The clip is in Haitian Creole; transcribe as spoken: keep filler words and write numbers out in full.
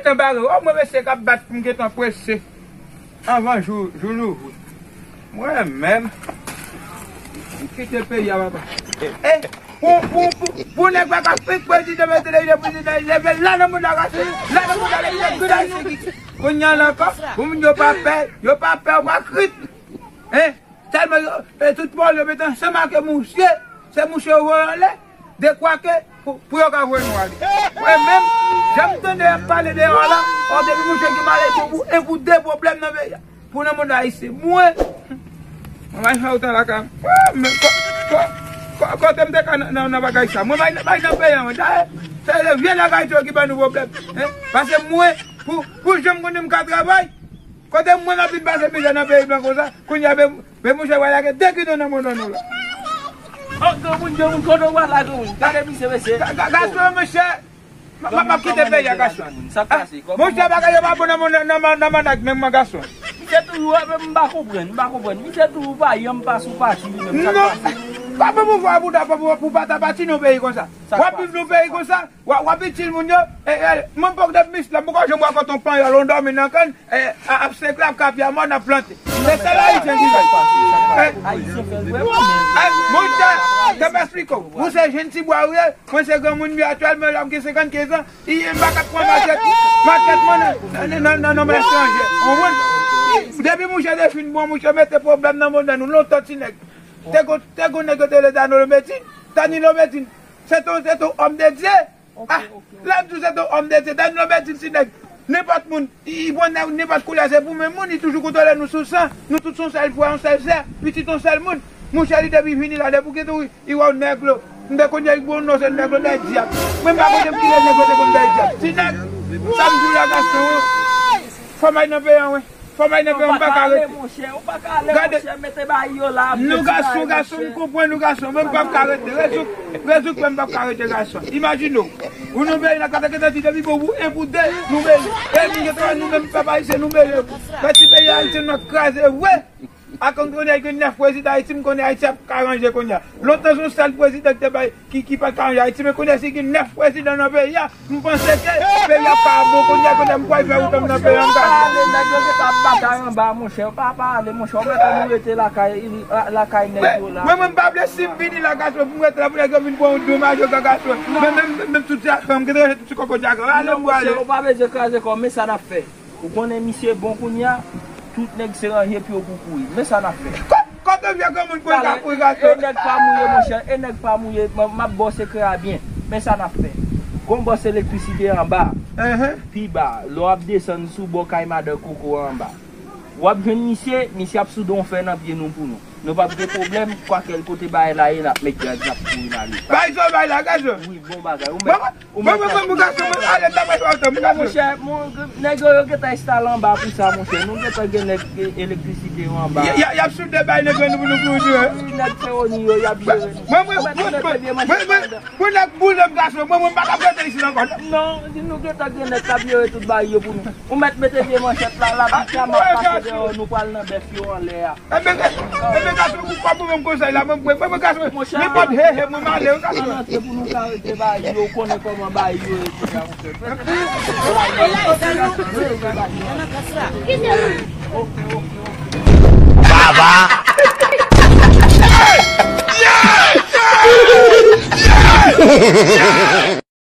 Anba, o, mwen mesye k ap bat pou m gentan prese anvan jou, jou louvri. Mwen menm, m kite peyi a, papa. E, pou, pou, pou, pou nèg pa ka fèk prezidan, mete lè prezidan, leve la nan moun la, rase la nan moun la, leve la nan moun la. Kounye a la ankò, pou moun yo pa pè, yo pa pè, yo pa krit. Hein? Tèlman yo, e tout pawòl yo mete ansanm ak mouche, se mouche yo voye anlè, dekwa ke pou, pou yo ka voye nou ale. Mwen menm, jan m tande y ap pale deyò la, o, depi mouche gen maladi pou, pou, e pou de pwoblèm nan peyi a. Pou nan mond ayisyen, mwen, mwen pa fè otan lakay m. Ah, men kò-, kò-, kò-, kote m te ka nan, nan, nan bagay sa? Mwen pa, pa nan peyi an, mwen. Dayè, se vye lakay yo ki ban nou pwoblèm. Hein? Paske mwen, pou, pou jan m konnen m ka travay, kote mwen m ap vin pase mizè nan peyi blan konsa, kounye a, men, men mouche, w a lage de kidon nan mòn nou la. Oh, granmoun, granmoun, kote w al la, granmoun? Gade misye, mesye. Ga-, ga-, gason, mesye, m, m, m ap kite peyi a, gason. Sa k pase? Mouche, bagay yo pa bon nan mòn, nan, nan, nan mannaj menm, mwen, gason. Misye toujou, e, m pa konprann, m pa konprann. Misye toujou pa janm pa sou pati li menm, sa k pase? Non. Pa pran pouvwa pou ta, pou, pou pa ta pati nan peyi konsa. W ap viv nan peyi konsa, w ap, w ap itil moun yo, e, e, mwen pòk de mis la, m poko janm wè kote yon panyòl, yon dòmi nan kann, e, a, ap senk la, ap kapye a mò, n ap plante. Se sèl Ayisyen ki fè. E, Ayisyen fè l vre, wi, men. E, monchè, kè m esplike w. Ou se jenn tibwa ou ye, mwen se granmoun m ye aktyèlman, la m gen senkannkenz an, e, m pa ka pran machèt, machèt mwen nan, nan, nan, nan, nan men etranje. Ou konprann? Depi mouche te fin bon, mouche mete pwoblèm nan mond nou, lontan ti nèg. Te gon, te gon nèg yo te rele Danilo Medin. Danilo Medin, se te, se te òm de Dye. Ah, lè m di w se te òm de Dye, Danilo Medin ti nèg. Nenpòt moun, li, li pran nèg nenpòt koulè, se pou menm moun, li toujou kontwole nou sou san. Nou tout se yon sèl frè, yon sèl sè, pitit yon sèl moun. Mouche, li depi vini la, depi w gen tou, li wè w nèglo. M te konnen li bon non, se nèglo dèyè dyab. Mwen m pa konnen kilè nèglo te konn dèyè dyab. Ti nèg, sa m di w la, gason, wi. Fò m al nan peyi an, wi. Fò m al nan peyi an, m pa ka rete. Ou pa ka ale, monchè, ou pa ka ale, monchè, mete bagay yo la, nou gason, gason, m konprann nou gason, men m p ap ka rete. Rezouk, rezouk, men m p ap ka rete, gason. Imajine w, ou nan peyi la, kate kete di depi bon pou en pou de, nou mele. E nou gentan, nou menm pèp ayisyen, nou mele. Mèsi peyi Ayiti, nou ap kraze vre. Ak kounye a gen nèf prezidan Ayiti, m konnen Ayiti ap ka ranje kounye a. Lontan se yon sèl prezidan ki te bay, ki, ki pa t ka ranje Ayiti, men kounye a si gen nèf prezidan nan peyi a, m panse ke peyi a ap ka bon kounye a, kounye a m pral fè wout m nan peyi a m ka. Pa pale, nèg yo gentan ap batay anba, monchè. Pa pale, monchè. Ou mèt annou rete lakay, la-, lakay nèg yo la. Mwen, mwen, m pa vle si m vini la, gason, pou m rete la, pou nèg yo vin pran yon domaj, yo, gason. Men, men, men, men tout zafè m, gen tout ti kòkòt zafè m. Ale, m prale. Non, monchè, ou pa bezwen kraze kò w, men sa n ap fè. Ou konnen misye bon kounye a, tout nèg se ranje pye w pou kouri. Men sa n ap fè. Ko-, kote vye granmoun pou l ka kouri, gason? E nèg pa mouye, monchè, e nèg pa mouye, m, m ap ba w sekrè a byen. Men sa n ap fè. Gon bòs elektrisite anba, pi ba, lè w ap desann sou bò kay madan Koko anba. W ap jwenn misye, misye ap soude yon fè nan pye nou pou nou. Nou p ap gen pwoblèm, kwakèl kote bagay la ye, n ap met gaz, n ap kouri n ale. Bay zòrèy la, gason. Wi, bon bagay. Ou mèt, ou mèt. Mwen, mwen, mwen, mwen, gason, mwen, ale, m ta pral fè yon tan, mwen, gason. Monchè, mon, nèg yo, yo gentan enstale anba pou sa, monchè. Nou gentan gen nèg e-, elektrisite yo anba. Y, y, y ap soude bay nèg yo nou pou nou kouri, wi. Wi, nèg Feroni yo, y ap jere nou. Mwen, mwen, mwen, mwen, mwen, mwen, mwen, pou nèg boule m, gason, mwen, mwen, m pa t ap rete isit ankò, non. Non, di nou gentan gen nèg k ap jere tout bagay yo pou nou. Ou mèt mete vye manchèt la, lapli kama ap pase deyò, nou pral nan bèf yo anlè a. Enben, enben, gason, pou kòb ou menm konsèy la, mwen, mwen, mwen, gason, nenpòt he, he, mwen, m ale, wi, gason. Ann antre pou nou ka regle bagay yo, ou konnen kòman bagay yo ye deja, monchè. Baba!